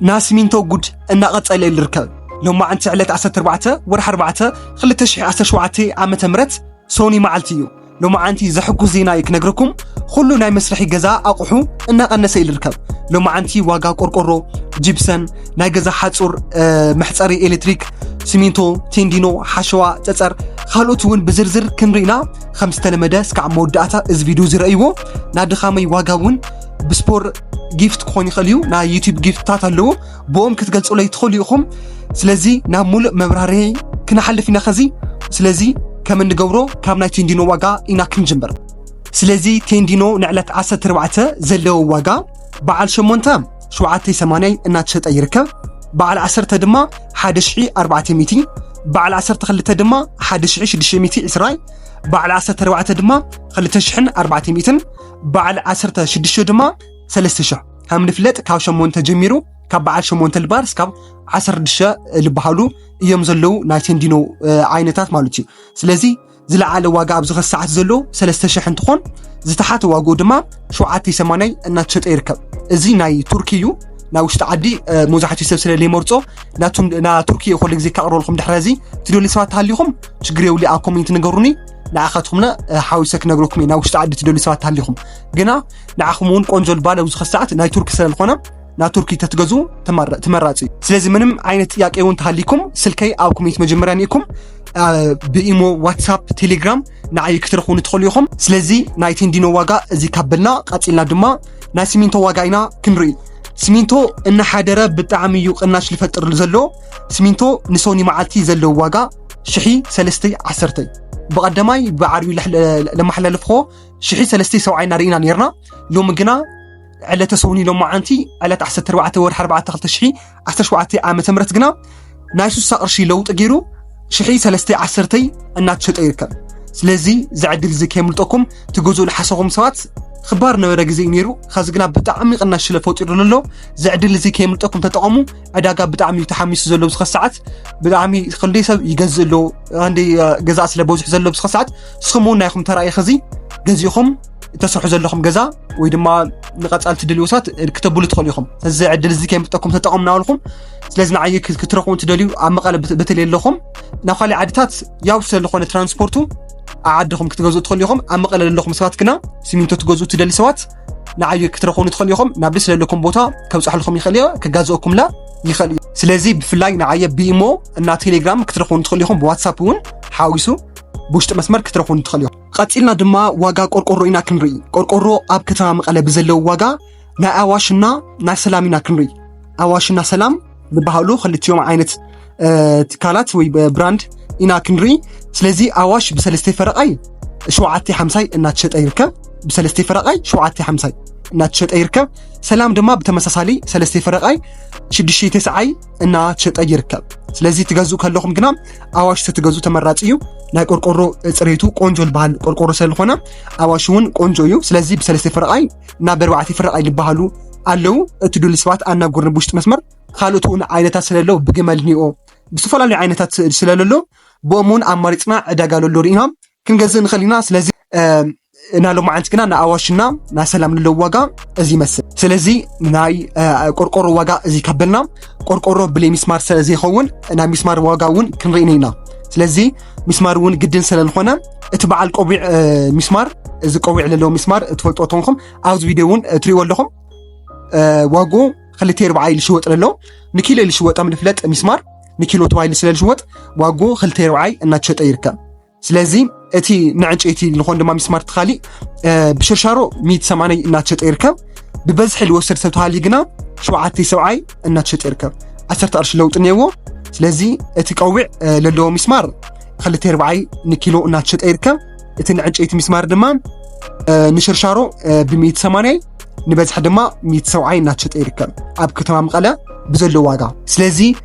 ናይ ሲሚንቶ ጉድ እናቐጸለ ይርከብ። ሎማዓንቲ ዕለት ዓሰርተ ኣርባዕተ ወርሒ ኣርባዕተ ክልተ ሽሕ ዓሰርተ ሸውዓተ ዓመተ ምህረት ሶኒ መዓልቲ እዩ። ሎማዓንቲ ዘሕጉስ ዜና እዩ ክነግረኩም። ኩሉ ናይ መስርሒ ገዛ ኣቑሑ እናቐነሰ እዩ ዝርከብ። ሎማዓንቲ ዋጋ ቆርቆሮ፣ ጂፕሰን፣ ናይ ገዛ ሓጹር፣ እ፣ መሕጸሪ ኤሌክትሪክ፣ ሲሚንቶ፣ ቴንዲኖ፣ ሓሸዋ፣ ጸጸር፣ ካልኦት እውን ብዝርዝር ክንርኢና። ከም ዝተለመደ እስካዕ መወዳእታ እዚ ቪድዮ ዝረእይዎ። ናይ ድኻመይ ዋጋ እውን ብስፖር ጊፍት ክኾን ይኽእል እዩ። ናይ ዩቲዩብ ጊፍትታት ኣለዎ፣ ብኦም ክትገልጹለይ ትኽእሉ ኢኹም። ስለዚ ናብ ሙሉእ መብራርሂ ክነሓልፍ ኢና ኸዚ። ስለዚ ከም እንገብሮ ካብ ናይ ቴንዲኖ ዋጋ ኢና ክንጅምር። ስለዚ ቴንዲኖ ንዕለት ዓሰርተ ኣርባዕተ ዘለዎ ዋጋ በዓል ሸሞንተ ሸውዓተ ሰማንያ እናተሸጠ ይርከብ። በዓል ዓሰርተ ድማ ሓደ ሽሕ ኣርባዕተ ሚእቲ፣ በዓል ዓሰርተ ክልተ ድማ ሓደ ሽሕ ሽዱሽተ ሚእቲ ዕስራ፣ በዓል ዓሰርተ ኣርባዕተ ድማ ክልተ ሽሕን ኣርባዕተ ሚእትን፣ በዓል ዓሰርተ ሽዱሽተ ድማ ሰለስተ ሽሕ። ከም ንፍለጥ ካብ ሸሞንተ ጀሚሩ ካብ በዓል ሸሞንተ ልባር እስካብ ዓሰርተ ሽዱሽተ ልበሃሉ እዮም ዘለዉ ናይ ቴንዲኖ፣ እ፣ ዓይነታት ማለት እዩ። ስለዚ ዝለዓለ ዋጋ ኣብዚ ኸዚ ሰዓት ዘሎ ሰለስተ ሽሕ እንትኾን ዝተሓተ ዋግኡ ድማ ሸውዓተ ሰማንያ እናተሸጠ ይርከብ። እዚ ናይ ቱርኪ እዩ። ናይ ውሽጢ ዓዲ፣ እ፣ መብዛሕትኡ ሰብ ስለ ዘይመርጾ ናቱም፣ ና ቱርኪ ኩሉ ግዜ ከቕርበልኩም ድሕሪ እዚ ትደልዩ ሰባት ተሃሊኹም ችግር የብሉ፣ ኣብ ኮሜንት ንገሩኒ። ንዓኻትኩምና፣ እ፣ ሓዊሰ ክነግረኩም እየ። ናይ ውሽጢ ዓዲ ትደልዩ ሰባት ተሃሊኹም ግና ንዓኹም እውን ቆንጆ ልባለ ኣብዚ ኸዚ ሰዓት ናይ ቱርኪ ስለ ዝኾነ ናብ ቱርኪ ተትገዝኡ ተመራ-፣ ተመራጺ እዩ። ስለዚ ምንም ዓይነት ጥያቄ እውን ተሃሊኩም ስልከይ ኣብ ኮሜንት መጀመርያ ኒእኩም፣ አ፣ ብኢሞ፣ ዋትሳፕ፣ ቴሌግራም ንዓይ ክትረኽቡኒ ትኽእሉ ኢኹም። ስለዚ ናይ ቴንዲኖ ዋጋ እዚ ካብ በልና ቀጺልና ድማ ናይ ሲሚንቶ ዋጋ ኢና ክንርኢ። ሲሚንቶ እናሓደረ ብጣዕሚ እዩ ቅናሽ ዝፈጥር ዘሎ። ሲሚንቶ ንሶኒ መዓልቲ ዘለዎ ዋጋ ሽሕ ሰለስተ ዓሰርተ። ብቐዳማይ ብዓርቢ ለሕ-፣ ለመሓላለፍዎ ሽሕ ሰለስተ ሰብዓይ እናርኢና ነርና። ሎሚ ግና ዕለተ ሶኒ ሎማዓንቲ ዕለት ዓሰርተ ኣርባዕተ ወርሒ ኣርባዕተ ክልተ ሽሕ ዓሰርተ ሸውዓተ ዓመተ ምህረት ግና ናይ ሱሳ ቅርሺ ለውጢ ገይሩ ሽሕ ሰለስተ ዓሰርተ እናተሸጠ ይርከብ። ስለዚ እዚ ዕድል እዚ ከየምልጠኩም ትገዝኡ ዝሓሰኹም ሰባት ክባር ነበረ ግዜ እዩ ነይሩ። ኸዚ ግና ብጣዕሚ ቅናሽ ስለ ፈጢሩ ዘሎ እዚ ዕድል እዚ ከየምልጠኩም ተጠቐሙ። ዕዳጋ ብጣዕሚ እዩ ተሓሚሱ ዘሎ ኣብዚ ኸዚ ሰዓት። ብጣዕሚ ክንደይ ሰብ ይገዝእ ኣሎ። ክንደይ፣ እ፣ ገዛ ስለ በዝሑ ዘሎ ኣብዚ ኸዚ ሰዓት። ንስኹም እውን ናይኹም ተራእየ ኸዚ ገዚእኹም እተሰርሑ ዘለኹም ገዛ ወይ ድማ ንቐጻሊ ትደልዩ ሰባት ክተብሉ ትኽእሉ ኢኹም። እዚ ዕድል እዚ ከየምልጠኩም ተጠቐሙ እናበልኩም። ስለዚ ንዓይ ክት-፣ ክትረኽቡ ትደልዩ ኣብ መቐለ በት-፣ በተለይ ኣለኹም ናብ ካልእ ዓድታት ያው ስለ ዝኾነ ትራንስፖርቱ ኣብ ዓድኹም ክትገዝኡ ትኽእሉ ኢኹም። ኣብ መቐለ ዘለኹም ሰባት ግና ሲሚንቶ ትገዝኡ ትደልዩ ሰባት ንዓይ ክትረኽቡ ትኽእሉ ኢኹም። ናብ ደስ ዘለኩም ቦታ ከብጽሐልኩም ይኽእል እየ፣ ክጋዝኦኩምላ ይኽእል እዩ። ስለዚ ብፍላይ ንዓየ ብኢሞ እና ቴሌግራም ክትረኽቡ ትኽእሉ ኢኹም። ብዋትሳፕ እውን ሓዊሱ ብውሽጢ መስመር ክትረኽቡ ትኽእሉ ኢኹም። ቀጺልና ድማ ዋጋ ቆርቆሮ ኢና ክንርኢ። ቆርቆሮ ኣብ ከተማ መቐለ ብዘለዉ ዋጋ ናይ ኣዋሽና ናይ ሰላም ኢና ክንርኢ። ኣዋሽና ሰላም ዝበሃሉ ክልቲኦም ዓይነት፣ እ፣ ትካላት ወይ ብ-፣ ብራንድ ኢና ክንርኢ። ስለዚ ኣዋሽ ብሰለስተ ፈረቓይ ሸውዓተ ሓምሳይ እናተሸጠ ይርከብ። ብሰለስተ ፈረቓይ ሸውዓተ ሓምሳይ እናተሸጠ ይርከብ። ሰላም ድማ ብተመሳሳሊ ሰለስተ ፈረቓይ ሽዱሽተ ተስዓይ እናተሸጠ ይርከብ። ስለዚ ትገዝኡ ከለኹም ግና ኣዋሽ ተትገዝኡ ተመራጺ እዩ። ናይ ቆርቆሮ ጽሬቱ ቆንጆ ዝበሃል ቆርቆሮ ስለ ዝኾነ ኣዋሽ እውን ቆንጆ እዩ። ስለዚ ብሰለስተ ፈረቓይ ናብ ኣርባዕተ ፈረቓይ ዝበሃሉ ኣለዉ። እትደልዩ ሰባት ኣናግሩኒ ብውሽጢ መስመር። ካልኦት እውን ዓይነታት ስለ ኣለዉ ብግመል እኒኦ ብዝተፈላለዩ ዓይነታት ስለ ኣሎ ብኦም እውን ኣማሪፅና ዕዳጋ ለሎ ርኢና ክንገዝእ ንኽእል ኢና። ስለዚ፣ እ፣ እና ሎማዓንቲ ግና ንኣዋሽና ናይ ሰላም ንለው ዋጋ እዚ ይመስል። ስለዚ ናይ፣ እ፣ ቆርቆሮ ዋጋ እዚ ከበልና ቆርቆሮ ብለይ ሚስማር ስለ ዘይኸውን ናይ ሚስማር ዋጋ እውን ክንርኢ ኢና። ስለዚ ሚስማር እውን ግድን ስለ ዝኾነ እቲ በዓል ቆቢዕ፣ እ፣ ሚስማር፣ እዚ ቆቢዕ ዘለዎ ሚስማር ትፈልጦ ተንኹም ኣብዚ ቪድዮ እውን ትሪእዎ ኣለኹም። እ፣ ዋጉ ክልተ ኣርባዓ ኢሉ ሽወጥ ዘሎ ንኪሎ ኢሉ ሽወጥ ኣብ ንፍለጥ ሚስማር ንኪሎ ተባሂሉ ስለ ዝሽወጥ ዋጉ ክልተ ኣርባዓ እናተሸጠ ይርከብ። ስለዚ እቲ ንዕንጨይቲ ዝኾን ድማ ሚስማር ተኻሊ፣ እ፣ ብሽርሻሮ ሚእቲ ሰማንያ እናተሸጠ ይርከብ። ብበዝሒ ዝወሰድ ሰብ ተሃልዩ ግና ሸውዓተ ሰብዓይ እናተሸጠ ይርከብ። ዓሰርተ ቅርሺ ለውጢ እኒአዎ። ስለዚ እቲ ቀዊዕ፣ እ፣ ለለዎ ሚስማር ክልተ ኣርባዓይ ንኪሎ እናተሸጠ ይርከብ። እቲ ንዕንጨይቲ ሚስማር ድማ፣ እ፣ ንሽርሻሮ፣ እ፣ ብሚእቲ ሰማንያ ንበዝሒ ድማ ሚእቲ ሰብዓይ እናተሸጠ ይርከብ። ኣብ ከተማ መቐለ ብዘሎ ዋጋ። ስለዚ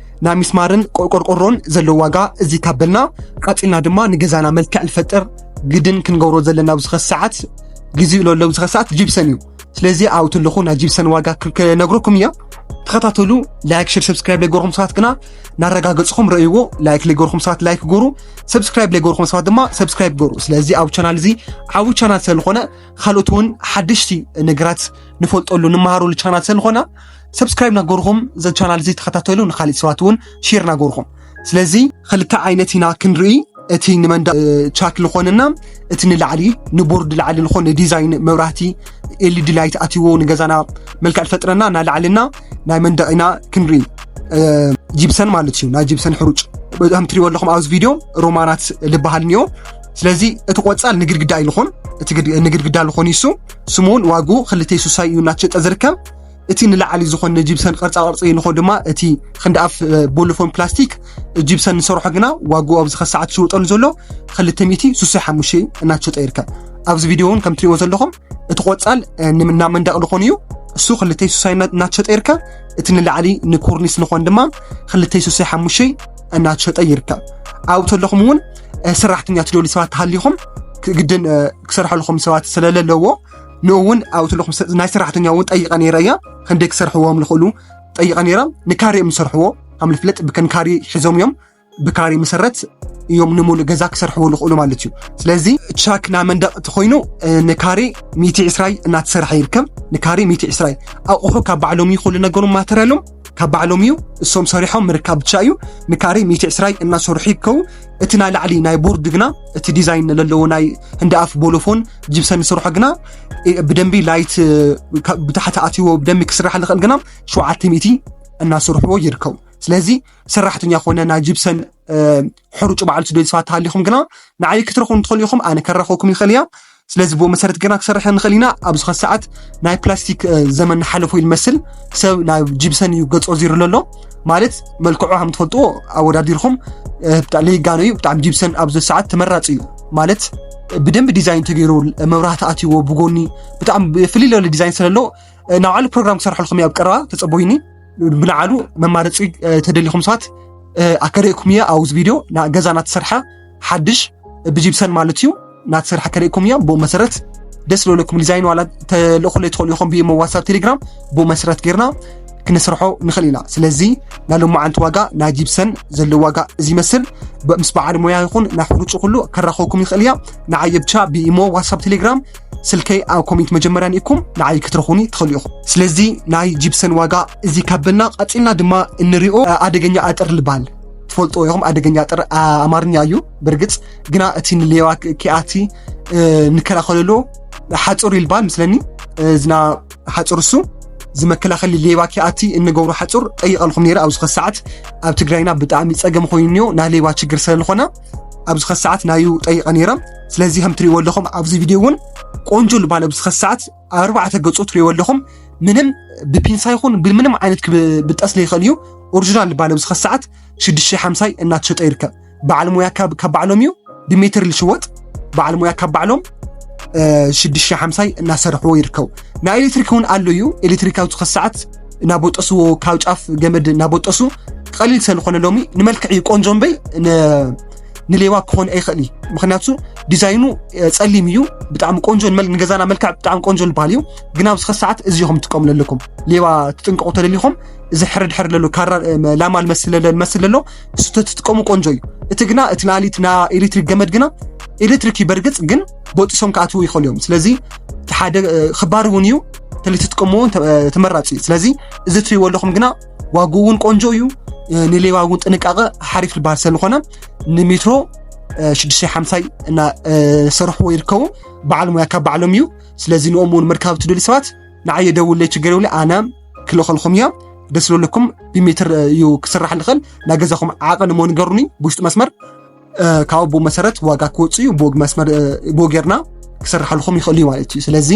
ናይ ሚስማርን ቆ-፣ ቆርቆሮን ዘሎ ዋጋ እዚ ካብ በልና፣ ቀጺልና ድማ ንገዛና መልክዕ ዝፈጥር ግድን ክንገብሮ ዘለና ኣብዚ ኸዚ ሰዓት፣ ግዜኡ ለሎ ኣብዚ ኸዚ ሰዓት ጂፕሰን እዩ። ስለዚ ኣብኡ ተለኹ ናይ ጂፕሰን ዋጋ ክ-፣ ክነግረኩም እየ። ተኸታተሉ። ላይክ፣ ሸር፣ ሰብስክራይብ ለይገርኹም ሰባት ግና እናረጋገጽኹም ረእይዎ። ላይክ ለይገርኹም ሰባት ላይክ ገሩ፣ ሰብስክራይብ ለይገርኹም ሰባት ድማ ሰብስክራይብ ገሩ። ስለዚ ኣብ ቻናል እዚ ዓቢ ቻናል ስለ ዝኾነ፣ ካልኦት እውን ሓደሽቲ ነገራት ንፈልጠሉ፣ ንመሃረሉ ቻናል ስለ ዝኾነ፣ ሰብስክራይብ ናገርኹም፣ እዚ ቻናል እዚ ተኸታተሉ፣ ንኻሊእ ሰባት እውን ሼር ናገርኹም። ስለዚ ክልተ ዓይነት ኢና ክንርኢ፣ እቲ ንመንደቕ ቻክ ዝኾነና፣ እቲ ንላዕሊ ንቦርድ ላዕሊ ዝኾነ ዲዛይን መብራህቲ ኤልኢዲ ላይት ኣትዎ ንገዛና መልክዕ ፈጥረና፣ ናይ ላዕልና ናይ መንደቕ ኢና ክንርኢ። ጂፕሰን ማለት እዩ፣ ናይ ጂፕሰን ሕሩጭ ከም ትሪእዎ ኣለኹም ኣብዚ ቪድዮ ሮማናት ዝበሃል እኒኦ። ስለዚ እቲ ቆፃል ንግድግዳ እዩ ዝኾን፣ እቲ ንግድግዳ ዝኾን ይሱ ስሙን ዋጉ ክልተ ሱሳይ እዩ እናተሸጠ ዝርከብ። እቲ ንላዕሊ ዝኾነ ጂፕሰን ቅርፃ ቅርፂ ንኾ ድማ እቲ ክንዲ ኣፍ ቦሎፎን ፕላስቲክ ጂፕሰን ንሰርሖ ግና ዋጉ ኣብዚ ከሰዓት ዝሽወጠሉ ዘሎ ክልተ ሚእቲ ሱሳይ ሓሙሽተ እናተሸጠ ይርከብ። ኣብዚ ቪድዮ እውን ከም ትሪእዎ ዘለኹም እቲ ቆፃል ናብ መንደቕ ዝኾን እዩ፣ እሱ ክልተ ሱሳይ እናተሸጠ ይርከብ። እቲ ንላዕሊ ንኮርኒስ ዝኾን ድማ ክልተ ሱሳይ ሓሙሽተ እናተሸጠ ይርከብ። ኣብኡ ተለኹም እውን ሰራሕተኛ ትደልዩ ሰባት ተሃሊኹም ግድን ክሰርሐልኹም ሰባት ስለለለዎ ንኡ እውን ኣብኡ ተለኹም ናይ ሰራሕተኛ እውን ጠይቐ ነይረ እያ፣ ክንደይ ክሰርሕዎም ዝኽእሉ ጠይቐ ነይረ። ንካሬ እዮም ዝሰርሕዎ፣ ከም ዝፍለጥ ብከንካሬ ሒዞም እዮም፣ ብካሬ መሰረት እዮም ንሙሉእ ገዛ ክሰርሕዎ ዝኽእሉ ማለት እዩ። ስለዚ ቻክ ናይ መንደቕ ተኾይኑ ንካሬ ሚእቲ ዕስራይ እናተሰርሐ ይርከብ። ንካሬ ሚእቲ ዕስራይ ኣቑሑ ካብ ባዕሎም እዩ፣ ኩሉ ነገሩ ማተርያሎም ካብ ባዕሎም እዩ፣ እሶም ሰሪሖም ምርካብ ብቻ እዩ። ንካሬ ሚእቲ ዕስራይ እናሰርሑ ይርከቡ። እቲ ናይ ላዕሊ ናይ ቦርድ ግና እቲ ዲዛይን ዘለዎ ናይ ህንዲ ኣፍ ቦሎፎን ጅብሰን ዝሰርሖ ግና ብደንቢ ላይት ብታሕቲ ኣትዎ ብደንቢ ክስራሕ ዝኽእል ግና ሸውዓተ ሚእቲ እናሰርሕዎ ይርከቡ። ስለዚ ሰራሕተኛ ኮነ ናይ ጅብሰን ሕሩጭ ባዕሉ ትደልዩ ሰባት ተሃሊኹም ግና ንዓይ ክትረኽቡ ትኽእሉ ኢኹም፣ ኣነ ከራኸብኩም ይኽእል እያ። ስለዚ ብኡ መሰረት ግና ክሰርሕ ንኽእል ኢና። ኣብዚ ኸ ሰዓት ናይ ፕላስቲክ ዘመን ሓለፎ ይመስል፣ ሰብ ናብ ጅብሰን እዩ ገጾ ዚሩ ዘሎ። ማለት መልክዑ ከም ትፈልጥዎ ኣወዳዲርኩም ብጣዕሚ ለይጋኖ እዩ። ብጣዕሚ ጅብሰን ኣብዚ ሰዓት ተመራጺ እዩ። ማለት ብደንብ ዲዛይን ተገይሩ መብራህቲ ኣትይዎ ብጎኒ ብጣዕሚ ፍልይ ለለ ዲዛይን ስለሎ ናብ ዓሉ ፕሮግራም ክሰርሐልኩም እዩ ኣብ ቀረባ ተጸበዩኒ። ብንዓሉ መማረጺ ተደሊኹም ሰባት ኣከሪእኩም እየ ኣብዚ ቪድዮ ገዛ ናተሰርሐ ሓድሽ ብጂፕሰን ማለት እዩ ናተሰርሐ ከሪእኩም እየ። ብኡ መሰረት ደስ ለለኩም ዲዛይን ዋላ ተልእኹለይ ትኽእሉ ኢኹም ብኢሞ ዋትሳፕ ቴሌግራም ብኡ መሰረት ጌርና ክንስርሖ ንኽእል ኢና። ስለዚ ናይ ሎማዓንቲ ዋጋ ናይ ጂፕሰን ዘሎ ዋጋ እዚ ይመስል። ምስ በዓል ሞያ ይኹን ናይ ሕሩጭ ኩሉ ከራኸብኩም ይኽእል እያ። ንዓየ ብቻ ብኢሞ ዋትሳፕ ቴሌግራም ስልከይ ኣብ ኮሜንት መጀመርያ ንኢኩም ንዓይ ክትረኹኒ ትኽእሉ ኢኹም። ስለዚ ናይ ጂፕሰን ዋጋ እዚ ካበልና ቀፂልና ድማ እንሪኦ ኣደገኛ ኣጥር ልባል ትፈልጥዎ ኢኹም። ኣደገኛ ኣጥር ኣማርኛ እዩ ብርግፅ ግና እቲ ንሌባ ኪኣቲ ንከላኸለሉ ሓፁር ይልባል ምስለኒ። እዝና ሓፁር እሱ ዝመከላኸሊ ሌባ ኪኣቲ እንገብሮ ሓፁር ጠይቐልኩም ነይረ። ኣብዚ ኸ ሰዓት ኣብ ትግራይና ብጣዕሚ ፀገም ኮይኑ እኒኦ ናይ ሌባ ችግር ስለዝኾነ ኣብዚ ኸ ሰዓት ናዩ ጠይቐ ነይረ። ስለዚ ከም ትሪእዎ ኣለኹም ኣብዚ ቪድዮ እውን ቆንጆ ልባል ኣብዚ ኸ ሰዓት ኣርባዕተ ገፁ ትሪእዎ ኣለኹም። ምንም ብፒንሳ ይኹን ብምንም ዓይነት ክብጠስ ለይኽእል እዩ። ኦሪጂናል ልባል ኣብዚ ኸ ሰዓት ሽዱሽተ ሓምሳይ እናተሸጠ ይርከብ። በዓል ሞያ ካብ ባዕሎም እዩ ብሜትር ልሽወጥ። በዓል ሞያ ካብ ባዕሎም ሽዱሽተ ሓምሳይ እናሰርሕዎ ይርከቡ። ናይ ኤሌክትሪክ እውን ኣሎ እዩ። ኤሌክትሪክ ኣብዚ ኸ ሰዓት እናቦጠስዎ ካብ ጫፍ ገመድ እናቦጠሱ ቀሊል ስለዝኾነ ሎሚ ንመልክዕ እዩ ቆንጆ እምበይ ንሌባ ክኾን ኣይኽእል እዩ። ምክንያቱ ዲዛይኑ ፀሊም እዩ። ብጣዕሚ ቆንጆ ንገዛና መልክዕ ብጣዕሚ ቆንጆ ልባል እዩ። ግን ኣብዚ ኸ ሰዓት እዚ ኢኹም ትጥቀሙ ዘለኩም። ሌባ ትጥንቀቑ ተደሊኹም እዚ ሕርድ ሕር ለሎ ካራ ላማ ልመስል ለሎ እሱ ተትጥቀሙ ቆንጆ እዩ። እቲ ግና እቲ ናሊት ና ኤሌክትሪክ ገመድ ግና ኤሌክትሪክ እዩ በርግፅ ግን ቦጢሶም ክኣትዉ ይኽእሉ እዮም። ስለዚ ሓደ ክባር እውን እዩ ተለይትጥቀምዎ ተመራፂ እዩ። ስለዚ እዚ ትሪእዎ ኣለኹም ግና ዋግኡ እውን ቆንጆ እዩ። ንሌባ እውን ጥንቃቐ ሓሪፍ ልባል ስለዝኾነ ንሜትሮ ሽዱሽተ ሓምሳይ እናሰርሕዎ ይርከቡ። በዓል ሙያ ካብ ባዕሎም እዩ። ስለዚ ንኦም እውን ምርካብ ትደልዩ ሰባት ንዓየ ደውለይ ችግር የብለ ኣነ ክልኸልኹም እያ። ደስ ለለኩም ብሜትር እዩ ክስራሕ ልኽእል ናይ ገዛኹም ዓቐን እሞ ንገሩኒ ብውሽጢ መስመር ካብኡ ብኡ መሰረት ዋጋ ክወፅእ እዩ። ብኡ ጌርና ክስርሓልኩም ይኽእል እዩ ማለት እዩ። ስለዚ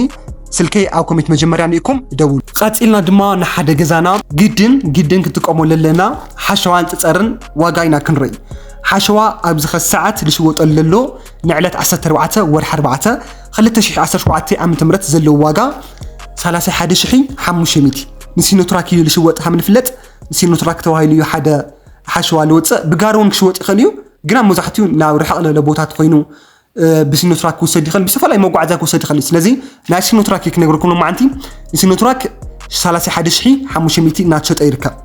ስልከይ ኣብ ኮሜንት መጀመርያ ንኢኩም ደውሉ። ቀፂልና ድማ ንሓደ ገዛና ግድን ግድን ክትጥቀሞ ለለና ሓሸዋን ፀፀርን ዋጋ ኢና ክንርኢ። ሓሸዋ ኣብዚ ኸ ሰዓት ዝሽወጠሉ ዘሎ ንዕለት ዓሰርተ ኣርባዕተ ወርሒ ኣርባዕተ ክልተ ሽሕ ዓሰርተ ሸውዓተ ዓመተ ምህረት ዘለዎ ዋጋ ሰላሳ ሓደ ሽሕ ሓሙሽተ ሚእቲ ንሲኖትራክ እዩ ዝሽወጥ። ከም ንፍለጥ ንሲኖትራክ ተባሂሉ እዩ ሓደ ሓሸዋ ዝወፅእ። ብጋሪ እውን ክሽወጥ ይኽእል እዩ። ግና መብዛሕትኡ ናብ ርሕቕ ለለ ቦታት ኮይኑ ብሲኖትራክ ክውሰድ ይኽእል፣ ብዝተፈላለዩ መጓዓዝያ ክውሰድ ይኽእል እዩ። ስለዚ ናይ ሲኖትራክ እዩ ክነግረኩም ሎማዓንቲ። ንሲኖትራክ ሰላሳ ሓደ ሽሕ ሓሙሽተ ሚእቲ እናተሸጠ ይርከብ።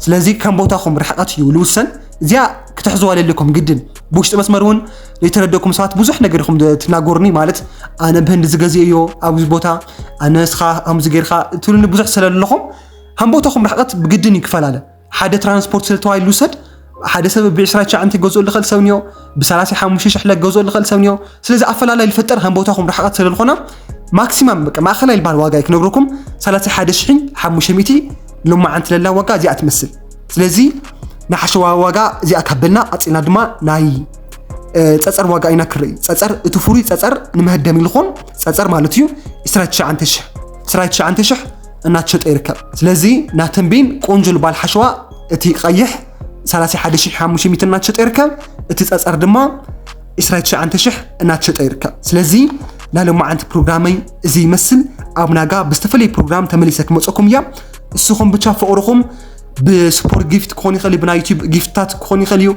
ስለዚ ከም ቦታኹም ርሕቐት እዩ ልውሰን። እዚኣ ክትሕዝዋ ለለኩም ግድን ብውሽጢ መስመር እውን ዘይተረደኩም ሰባት ብዙሕ ነገር ኢኹም ትናገሩኒ። ማለት ኣነ ብህንዲ ዝገዝእ እዮ ኣብዚ ቦታ ኣነ እስኻ ከምዚ ጌርካ ትብሉኒ ብዙሕ ስለለኹም ሃንቦታኹም ርሕቐት ብግድን ይፈላለ። ሓደ ትራንስፖርት ስለ ተባሂሉ ይውሰድ፣ ሓደ ሰብ ብ ዕስራን ትሽዓተን ገዝኦ ልኽእል ሰብ ንዮ፣ ብ ሰላሳ ሓሙሽተ ሽሕ ለገዝኦ ልኽእል ሰብ ንዮ። ስለዚ ኣፈላላይ ልፈጠር ሃንቦታኹም ርሕቐት ስለ ዝኾነ ማክሲማም በቃ ማእኸላይ ልባል ዋጋ ክነግረኩም ሰላሳ ሓደ ሽሕን ሓሙሽተ ሚእቲ ሎማዓንቲ ለላ ዋጋ እዚኣ ትመስል። ስለዚ ንሓሸዋ ዋጋ እዚኣ ካበልና ቀፂልና ድማ ናይ እ፣ ፀፀር ዋጋ ኢና ክርኢ። ፀፀር እቲ ፍሩይ ፀፀር ንመሀደሚ ልኾን ፀፀር ማለት እዩ ዕስራን ትሽዓተን ሽሕ ዕስራን ትሽዓተን ሽሕ እናተሸጠ ይርከብ። ስለዚ ናተንቤን ቆንጆ ልባል ሓሸዋ እቲ ቀይሕ ሰላሳ ሓደ ሽሕ ሓሙሽተ ሚእቲ እናተሸጠ ይርከብ። እቲ ፀፀር ድማ ዕስራን ትሽዓተን ሽሕ እናተሸጠ ይርከብ። ስለዚ ናይ ሎማዓንቲ ፕሮግራመይ እዚ ይመስል። ኣብ ናጋ ብዝተፈለየ ፕሮግራም ተመሊሰ ክመፀኩም እያ። እስኹም ብቻ ፍቕርኹም ብስፖርት ጊፍት ክኾን ይኽእል እዩ፣ ብናይ ዩቲዩብ ጊፍታት ክኾን ይኽእል እዩ፣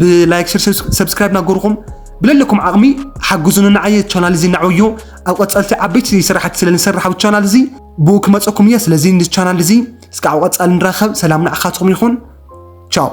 ብላይክ ሸር ሰብስክራይብ ናገርኹም ብለለኩም ዓቕሚ ሓግዙኒ። ንዓየ ቻናል እዚ እናዕበዮ ኣብ ቀፀልቲ ዓበይቲ ስራሕቲ ስለ ንሰርሕ ኣብ ቻናል እዚ ብኡ ክመፀኩም እየ። ስለዚ ንቻናል እዚ እስካብ ቀፃሊ ንራኸብ። ሰላም ንዓኻትኩም ይኹን። ቻው።